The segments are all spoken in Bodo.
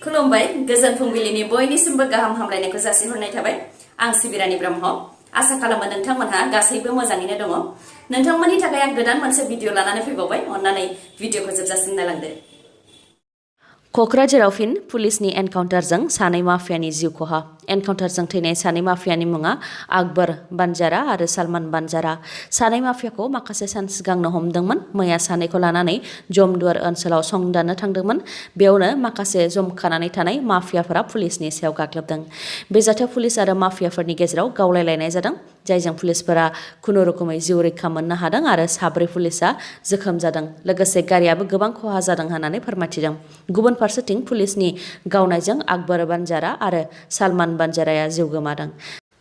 खुलुमबाय गोजोन फुंबिलिनि बयनिसिमबो गाहाम हामलायनायखौ जासिहरनाय थाबाय आं सिबिरानि ब्रह्म आसा खालामो नोंथांमोनहा गासैबो मोजाङैनो दङ नोंथांमोननि थाखाय आं गोदान मोनसे भिडिअ लानानै फैबावबाय अन्नानै भिडिअखौ जोबजासिम नायलांदो क'क्राझाराव फिन पुलिसनि एनकाउन्टारजों सानै माफियानि जिउ खहा एनकाउन्टारजों थैनाय सानै माफियानि मुङा आकबर बानजारा आरो सालमान बानजारा सानै माफियाखौ माखासे सान सिगांनो हमदोंमोन मैया सानैखौ लानानै जमदुवार ओनसोलाव संदाननो थांदोंमोन बेयावनो माखासे जमखानानै थानाय माफियाफोरा पुलिसनि सायाव गाग्लोबदों बे जाथायाव पुलिस आरो माफियाफोरनि गेजेराव गावलायलायनाय जादों जायजों पुलिसफोरा खुनुरुखुमै जिउ रैखा मोननो हादों आरो साब्रै पुलिसा जोखोम जादों लोगोसे गारियाबो गोबां खहा जादों होननानै फोरमायथिदों गुबुन फारसेथिं पुलिसनि गावनायजों आकबर बानजारा आरो सालमान बानजाराया जिउ गोमादों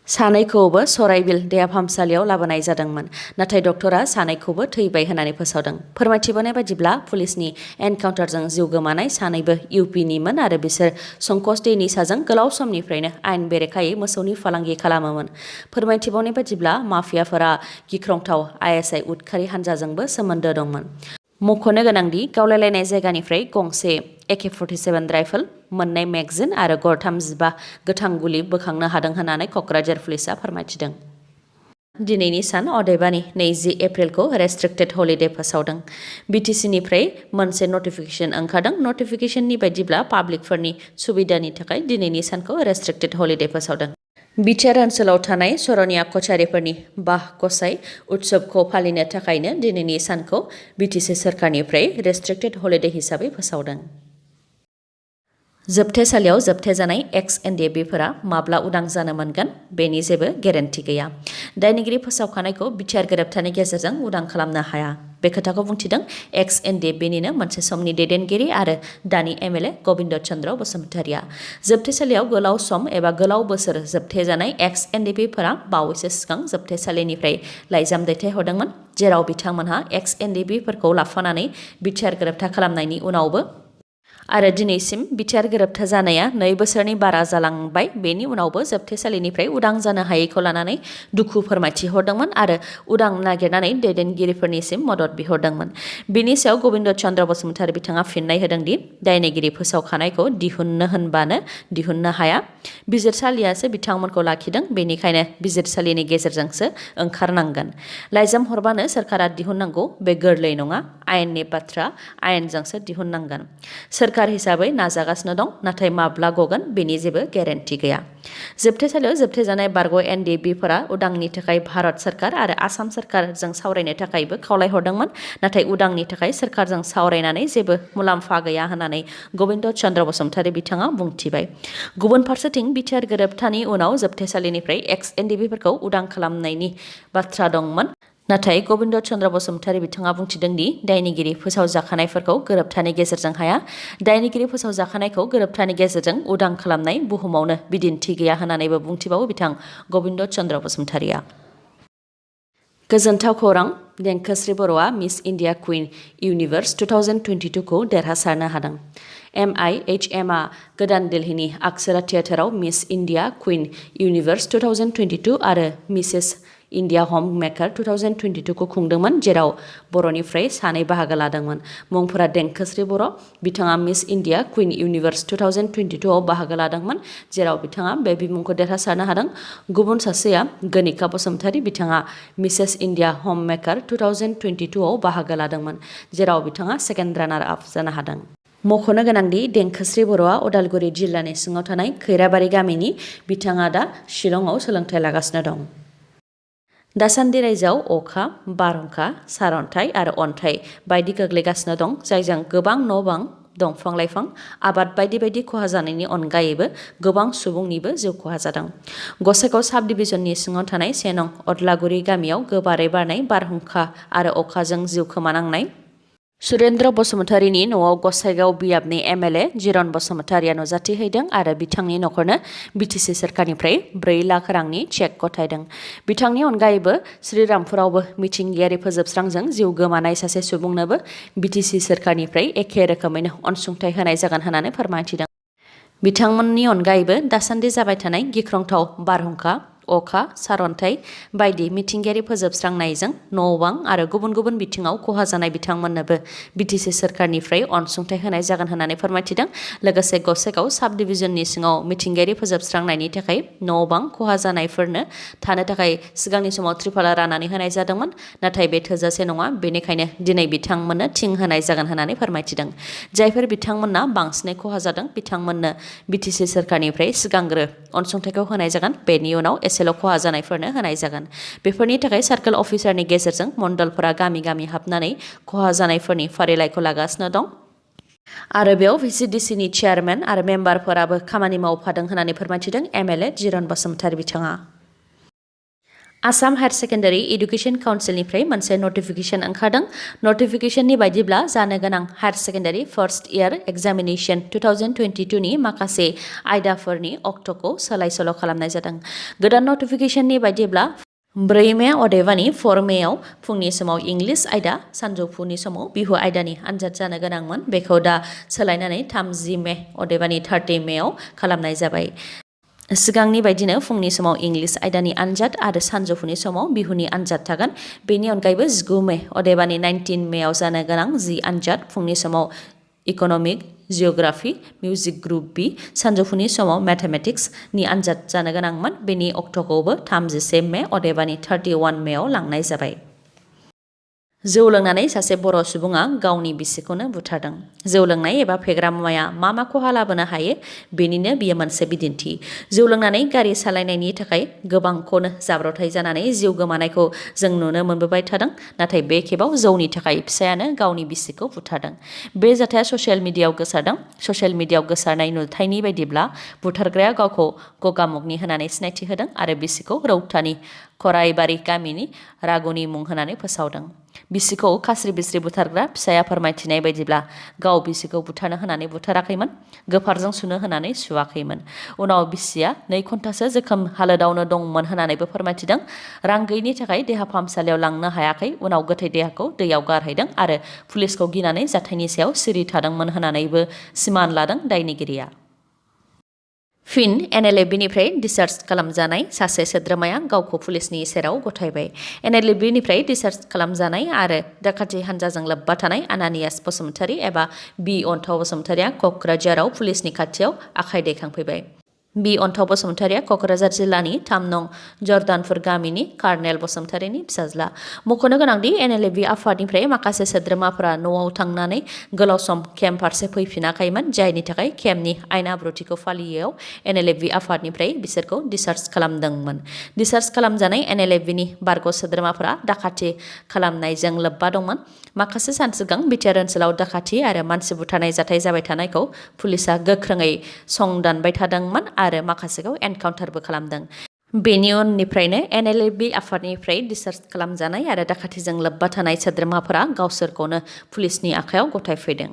सानैखौबो सराइबिल देहा फाहामसालियाव लाबोनाय जादोंमोन नाथाय डक्टरा सानैखौबो थैबाय होननानै फोसावदों फोरमायथिबोनाय बायदिब्ला पुलिसनि एनकाउन्टारजों जिउ गोमानाय सानैबो इउपिनिमोन आरो बिसोर संकस दैनि साजों गोलाव समनिफ्रायनो आयेन बेरेखायै मोसौनि फालांगि खालामोमोन फोरमायथिबावनाय बायदिब्ला माफियाफोरा गिख्रंथाव आइएसआइ उदखारि हान्जाजोंबो सोमोन्दो दंमोन मख'नो गोनांदि गावलायलायनाय जायगानिफ्राय गंसे AK-47 राइफल मोननै मेगजिन आरो गरथाम 15 गोथां गुलि बोखांनो हादों होननानै क'क्राझार पुलिसा फोरमायथिदों दिनैनि सान अदेबानि 20 एप्रिलखौ रेस्ट्रिक्टेड हलिडे फोसावदों BTCनिफ्राय मोनसे नटिफिकेसन ओंखारदों नटिफिकेसननि बायदिब्ला पाब्लिकफोरनि सुबिदानि थाखाय दिनैनि सानखौ रेस्ट्रिक्टेड हलिडे फोसावदों BTR ओनसोलाव थानाय सरनिया कचारिफोरनि बाह गसाइ उत्सबखौ फालिनो थाखायनो दिनैनि सानखौ BTC सोरखारनिफ्राय रेस्ट्रिक्टेड हलिडे हिसाबै फोसावदों जोबथेसालियाव जोबथेजानाय EX-NDFB माब्ला उदां जानो मोनगोन बेनि जेबो गेरेन्टि गैया दायनिगिरि फोसावखानायखौ BTR गोरोबथानि गेजेरजों उदां खालामनो हाया बे खोथाखौ बुंथिदों EX-NDFBनिनो मोनसे समनि दैदेनगिरि आरो दानि MLA गबिन्द चन्द्र बसुमतारिया जोबथेसालियाव गोलाव सम एबा गोलाव बोसोर जोबथेजानाय EX-NDFB बावैसो सिगां जोबथेसालिनिफ्राय लाइजाम दैथायहरदोंमोन जेराव बिथांमोनहा EX-NDFB लाफानानै BTR गोरोबथा खालामनायनि उनावबो आरो दिनैसिम BTR गोरोबथा जानाया 2 बोसोरनि बारा जालांबाय बेनि उनावबो जोबथेसालिनिफ्राय उदां जानो हायैखौ लानानै दुखु फोरमायथि हरदोंमोन आरो उदां नागिरनानै दैदेनगिरिफोरनिसिम मदद बिहरदोंमोन बेनि सायाव गबिन्द चन्द्र बसुमतारी बिथाङा फिननाय होदोंदि दायनिगिरि फोसावखानायखौ दिहुननो होनबानो दिहुननो हाया बिजिरसालियासो बिथांमोनखौ लाखिदों बेनिखायनो बिजिरसालिनि गेजेरजोंसो ओंखारनांगोन लाइजाम हरबानो सोरखारा दिहुननांगौ बे गोरलै नङा आयेननि बाथ्रा आयेनजोंसो दिहुननांगोन सोरखार हिसाबै नाजागासिनो दं नाथाय माब्ला गगोन बेनि जेबो गेरेन्टि गैया जोबथेसालियाव जोबथेजानाय बारग' NDFBफोरा उदांनि थाखाय भारत सोरखार आरो आसाम सोरखारजों सावरायनो थाखायबो खावलायहरदोंमोन नाथाय उदांनि थाखाय सोरखारजों सावरायनानै जेबो मुलाम्फा गैया होननानै गबिन्द चन्द्र बसुमतारी बिथाङा बुंथिबाय गुबुन फारसेथिं BTR गोरोबथानि उनाव जोबथेसालिनिफ्राय EX-NDFB उदां खालामनायनि बाथ्रा दंमोन नाथाय गबिन्द चन्द्र बसुमतारी बिथाङा बुंथिदों दि दायनिगिरि फोसावजाखानायफोरखौ गोरोबथानि गेजेरजों हाया दायनिगिरि फोसावजाखानायखौ गोरोबथानि गेजेरजों उदां खालामनाय बुहुमावनो बिदिन्थि गैया होननानैबो बुंथिबावो बिथां गबिन्द चन्द्र बसुमतारीया गोजोनथाव खौरां देंखोस्रि बर'आ मिस इन्डिया कुइन इउनिभार्स 2022 खौ देरहासारनो हादों MIHMआ गोदान दिल्लीनि अक्षरा थियेटाराव मिस इन्डिया कुइन इउनिभार्स 2022 आरो मिसेस इन्डिया हम मेकार 2022 खौ खुंदोंमोन जेराव बर'निफ्राय सानै बाहागो लादोंमोन मुंफोरा देंखोस्रि बर' बिथाङा मिस इन्डिया कुइन इउनिभार्स 2022 आव बाहागो लादोंमोन जेराव बिथाङा बे बिमुंखौ देरहासारनो हादों गुबुन सासेया गनिका बसुमतारी बिथाङा मिसेस इन्डिया हम मेकार 2022 आव बाहागो लादोंमोन जेराव बिथाङा सेकेन्ड रानार आप जानो हादों मख'नो गोनांदि देंखोस्रि बर'आ उदालगुरि जिल्लानि सिङाव थानाय खैराबारि गामिनि बिथाङा दा शिलंआव सोलोंथाइ लागासिनो दं दासान्दि रायजोआव अखा बारहुंखा सारअन्थाइ आरो अन्थाइ बायदि गोग्लैगासिनो दं जायजों गोबां न' बां दंफां लाइफां आबाद बायदि बायदि खहा जानायनि अनगायैबो गोबां सुबुंनिबो जिउ खहा जादों गसाइगाव साब डिभिजननि सिङाव थानाय सेनं अदलागुरि गामियाव गोबारै बारनाय बारहुंखा आरो अखाजों जिउ खोमानांनाय सुरेन्द्र बसुमतारीनि न'आव गसाइगाव बियाबनि MLA जिरन बसुमतारीया नुजाथिहैदों आरो बिथांनि न'खरनो BTC सोरखारनिफ्राय 4 लाख रांनि चेक गथायदों बिथांनि अनगायैबो श्रीरामपुरावबो मिथिंगायारि फोजोबस्रांजों जिउ गोमानाय सासे सुबुंनोबो BTC सोरखारनिफ्राय एखे रोखोमैनो अनसुंथाइ होनाय जागोन होननानै फोरमायथिदों बिथांमोननि अनगायैबो दासान्दि जाबाय थानाय गिख्रंथाव बारहुंखा अखा, सारअन्थाइ बायदि मिथिंगायारि फोजोबस्रांनायजों न' बां आरो गुबुन गुबुन बिथिङाव खहा जानाय बिथांमोननोबो BTC सोरखारनिफ्राय अनसुंथाइ होनाय जागोन होननानै फोरमायथिदों। लोगोसे गसाइगाव साब डिभिजननि सिङाव मिथिंगायारि फोजोबस्रांनायनि थाखाय न' बां खहा जानायफोरनो थानो थाखाय सिगांनि समाव त्रिपाला राननानै होनाय जादोंमोन, नाथाय बे थोजासे नङा। बेनिखायनो दिनै बिथांमोननो थिं होनाय जागोन होननानै फोरमायथिदों। जायफोर बिथांमोनना बांसिनै खहा जादों बिथांमोननो BTC सोरखारनिफ्राय सिगांग्रो अनसुंथाइखौ होनाय जागोन, बेनि उनाव एसेल' खहा जानायफोरनो होनाय जागोन। बेफोरनि थाखाय सार्केल अफिसारनि गेजेरजों मण्डलफोरा गामि गामि हाबनानै खहा जानायफोरनि फारिलाइखौ लागासिनो दं। आरो बेयाव VCDCनि चेयारमेन आरो मेम्बारफोराबो खामानि मावफादों होननानै फोरमायथिदों MLA जिरन बसुमतारी बिथाङा। आसाम हायार सेकेन्डारि एडुकेसन काउन्सिलनिफ्राय मोनसे नटिफिकेसन ओंखारदों। नटिफिकेसननि बायदिब्ला जानो गोनां higher secondary first year examination 2022 नि माखासे आयदाफोरनि अक्ट'खौ सोलाय सोल' खालामनाय जादों। गोदान नटिफिकेसननि बायदिब्ला 4 मे अदेबानि 4 मेआव फुंनि समाव इंलिस आयदा, सानजौफुनि समाव बिहु आयदानि आनजाद जानो गोनांमोन। बेखौ दा सोलायनानै 30 मे अदेबानि 30 मेआव खालामनाय जाबाय। सिगांनि बायदिनो फुंनि समाव इंलिस आयदानि आनजाद आरो सानजौफुनि समाव बिहुनि आनजाद थागोन। बेनि अनगायैबो 19 मे अदेबानि 19 मेआव जानो गोनां जि आनजाद, फुंनि समाव इक'नमिक, जिअ'ग्राफि, मिउजिक ग्रुप बि, सानजौफुनि समाव मेथामेटिक्सनि आनजाद जानो गोनांमोन। बेनि अक्ट'खौबो 31 मे अदेबानि 31 मेआव लांनाय जाबाय। जौ लोंनानै सासे बर' सुबुङा गावनि बिसिखौनो बुथारदों। जौ लोंनाय एबा फेग्रा मुवाया मा मा खहा लाबोनो हायो, बेनिनो बियो मोनसे बिदिन्थि। जौ लोंनानै गारि सालायनायनि थाखाय गोबांखौनो जाब्रबथाय जानानै जिउ गोमानायखौ जों नुनो मोनबोबाय थादों। नाथाय बे खेबाव जौनि थाखाय फिसायानो गावनि बिसिखौ बुथारदों। बे जाथाया ससियेल मिडियायाव गोसारदों। ससियेल मिडियायाव गोसारनाय नुथायनि बायदिब्ला बुथारग्राया गावखौ गगामुगनि होनानै सिनायथि होदों आरो बिसिखौ रौतानि खराइबारि गामिनि रागुनि मुं होनानै फोसावदों। बिसिखौ खास्रि बिस्रि बुथारग्रा फिसाया फोरमायथिनाय बायदिब्ला गाव बिसिखौ बुथारनो होनानै बुथाराखैमोन, गोफारजों सुनो होनानै सुवाखैमोन। उनाव बिसिया 2 घन्टासो जोखोम हालोदावनो दंमोन होननानैबो फोरमायथिदों। रां गैयिनि थाखाय देहा फाहामसालियाव लांनो हायाखै। उनाव गोथै देहाखौ दैयाव गारहैदों आरो पुलिसखौ गिनानै जाथायनि सायाव सिरि थादोंमोन होननानैबो सिमान लादों दायनिगिरिया। फिन NLFBनिफ्राय डिसचार्ज खालामजानाय सासे सोद्रोमाया गावखौ पुलिसनि सेराव गथायबाय। NLFBनिफ्राय डिसचार्ज खालामजानाय आरो दाखाथि हानजाजों लोब्बा थानाय आनानियास बसुमतारी एबा बि अन्थाव बसुमतारीया क'क्राझाराव पुलिसनि खाथियाव आखाइ दैखांफैबाय। बि अन्थाव बसुमतारीया क'क्राझार जिल्लानि 3 नं जर्दानपुर गामिनि कार्नेल बसुमतारीनि फिसाज्ला। मख'नो गोनांदि NLFB आफादनिफ्राय माखासे सोद्रोमाफोरा न'आव थांनानै गोलाव सम केम्प फारसे फैफिनाखैमोन, जायनि थाखाय केम्पनि आयेन आब्रुथिखौ फालियैयाव NLFB आफादनिफ्राय बिसोरखौ डिसचार्ज खालामदोंमोन। डिसचार्ज खालामजानाय NLFBनि बारग' सोद्रोमाफोरा दाखाथि खालामनायजों लोब्बा दंमोन। माखासे सान सिगां BTR ओनसोलाव दाखाथि आरो मानसि बुथारनाय जाथाय जाबाय थानायखौ पुलिसआ गोख्रोङै संदानबाय थादोंमोन आरो माखासेखौ एनकाउन्टारबो खालामदों। बेनि उननिफ्रायनो NLFB आफादनिफ्राय डिसचार्ज खालामजानाय आरो दाखाथिजों लोब्बा थानाय सोद्रोमाफोरा गावसोरखौनो पुलिसनि आखायाव गथायफैदों।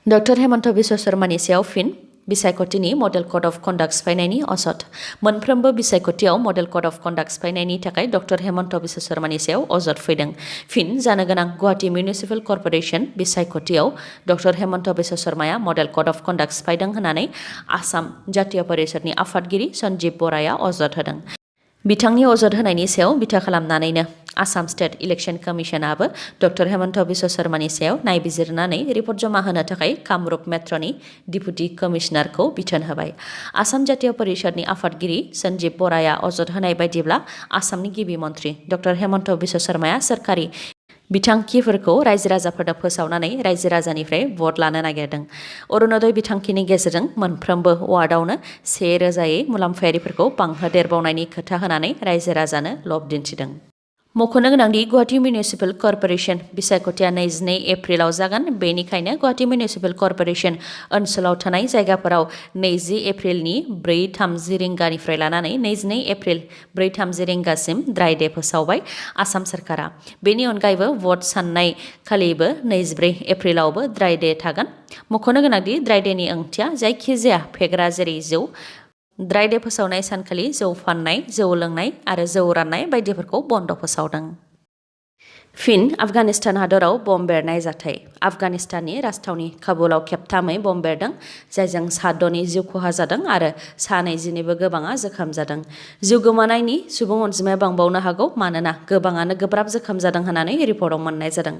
डक्टर हेमन्त बिश्व शर्मानि सायाव फिन बिसायख'थिनि मडेल कड अफ कन्डाक्ट सिफायनायनि अजद। मोनफ्रोमबो बिसायख'थियाव मडेल कड अफ कन्डाक्ट सिफायनायनि थाखाय डक्टर हेमन्त बिश्व शर्मानि सायाव अजद फैदों। फिन जानो गोनां गुवाहाटी मिउनिसिपेल कर्परेसन बिसायख'थियाव डक्टर हेमन्त बिश्व शर्माया मडेल कड अफ कन्डाक्ट सिफायदों होननानै आसाम जातीय परिषदनि आफादगिरि सन्जीब बराया अजद होदों। बिथांनि अजद होनायनि सायाव बिथा खालामनानैनो आसाम स्टेट इलेक्सन कमिसनाबो डक्टर हेमन्त बिश्व शर्मानि सायाव नायबिजिरनानै रिपर्ट जमा होनो थाखाय कामरुप मेट्र'नि डिपुटि कमिसनारखौ बिथोन होबाय। आसाम जातीय परिषदनि आफादगिरि सन्जीब बराया अजद होनाय बायदिब्ला आसामनि गिबि मन्त्रि डक्टर हेमन्त बिश्व शर्माया सोरखारि बिथांखिफोरखौ रायजो राजाफोरनो फोसावनानै रायजो राजानिफ्राय भट लानो नागिरदों। अरुणोदय बिथांखिनि गेजेरजों मोनफ्रोमबो वार्डआवनो 1,000यै मुलाम्फायारिफोरखौ बांहोदेरबावनायनि खोथा होनानै रायजो राजानो लब दिन्थिदों। मख'नो गोनांदि गुवाहाटी मिउनिसिपेल कर्परेसन बिसायख'थिया 22 एप्रिलाव जागोन। बेनिखायनो गुवाहाटी मिउनिसिपेल कर्परेसन ओनसोलाव थानाय जायगाफोराव 20 एप्रिलनि 4:30 रिंगानिफ्राय लानानै 22 एप्रिल 4:30 रिंगासिम ड्राइ डे फोसावबाय आसाम सोरखारा। बेनि अनगायैबो भट साननाय खालिबो 24 एप्रिलावबो ड्राइ डे थागोन। मख'नो गोनांदि ड्राइ डेनि ओंथिया जायखिजाया फेग्रा जेरै जौ, ड्राइ डे फोसावनाय सानखालि जौ फाननाय, जौ लोंनाय आरो जौ राननाय बायदिफोरखौ बन्द' फोसावदों। फिन आफगानिस्तान हादराव बम बेरनाय जाथाय आफगानिस्ताननि राजथावनि काबुलाव खेबथामै बम बेरदों जायजों साद'नि जिउ खहा जादों आरो सा 20निबो गोबाङा जोखोम जादों। जिउ गोमानायनि सुबुं अनजिमाया बांबावनो हागौ मानोना गोबाङानो गोब्राब जोखोम जादों होननानै रिपर्टआव मोन्नाय जादों।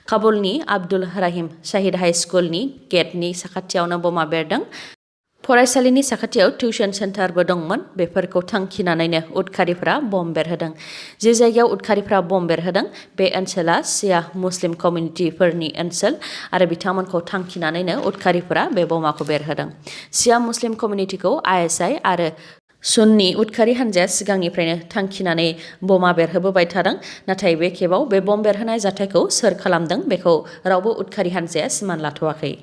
काबुलनि आब्दुल राहिम शाहिद हाइ स्कुलनि गेटनि साखाथियावनो बमा बेरदों। फरायसालिनि साखाथियाव टिउसन सेन्टारबो दंमोन। बेफोरखौ थांखिनानैनो उदखारिफ्रा बम बेरहोदों। जे जायगायाव उदखारिफ्रा बम बेरहोदों बे ओनसोला शिया मुस्लिम कमिउनिटिफोरनि ओनसोल आरो बिथांमोनखौ थांखिनानैनो उदखारिफ्रा बे बमाखौ बेरहोदों। शिया मुस्लिम कमिउनिटिखौ ISI आरो सुन्नी उदखारि हान्जाया सिगांनिफ्रायनो थांखिनानै बमा बेरहोबोबाय थादों। नाथाय बे खेबाव बे बम बेरहोनाय जाथायखौ सोर खालामदों बेखौ रावबो उदखारि हान्जाया सिमान लाथ'वाखै।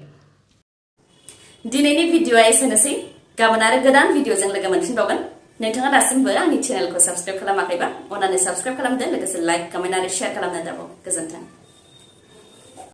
दिनैनि भिडिअ'आ एसेनोसै। गाबोन आरो गोदान भिडिअ'जों लोगो मोनफिनबावगोन। नोंथाङा दासिमबो आंनि चेनेलखौ साबस्क्राइब खालामाखैबा अन्नानै साबस्क्राइब खालामदो, लोगोसे लाइक, कमेन्ट आरो शेयार खालामनो दाबाव। गोजोन्थों।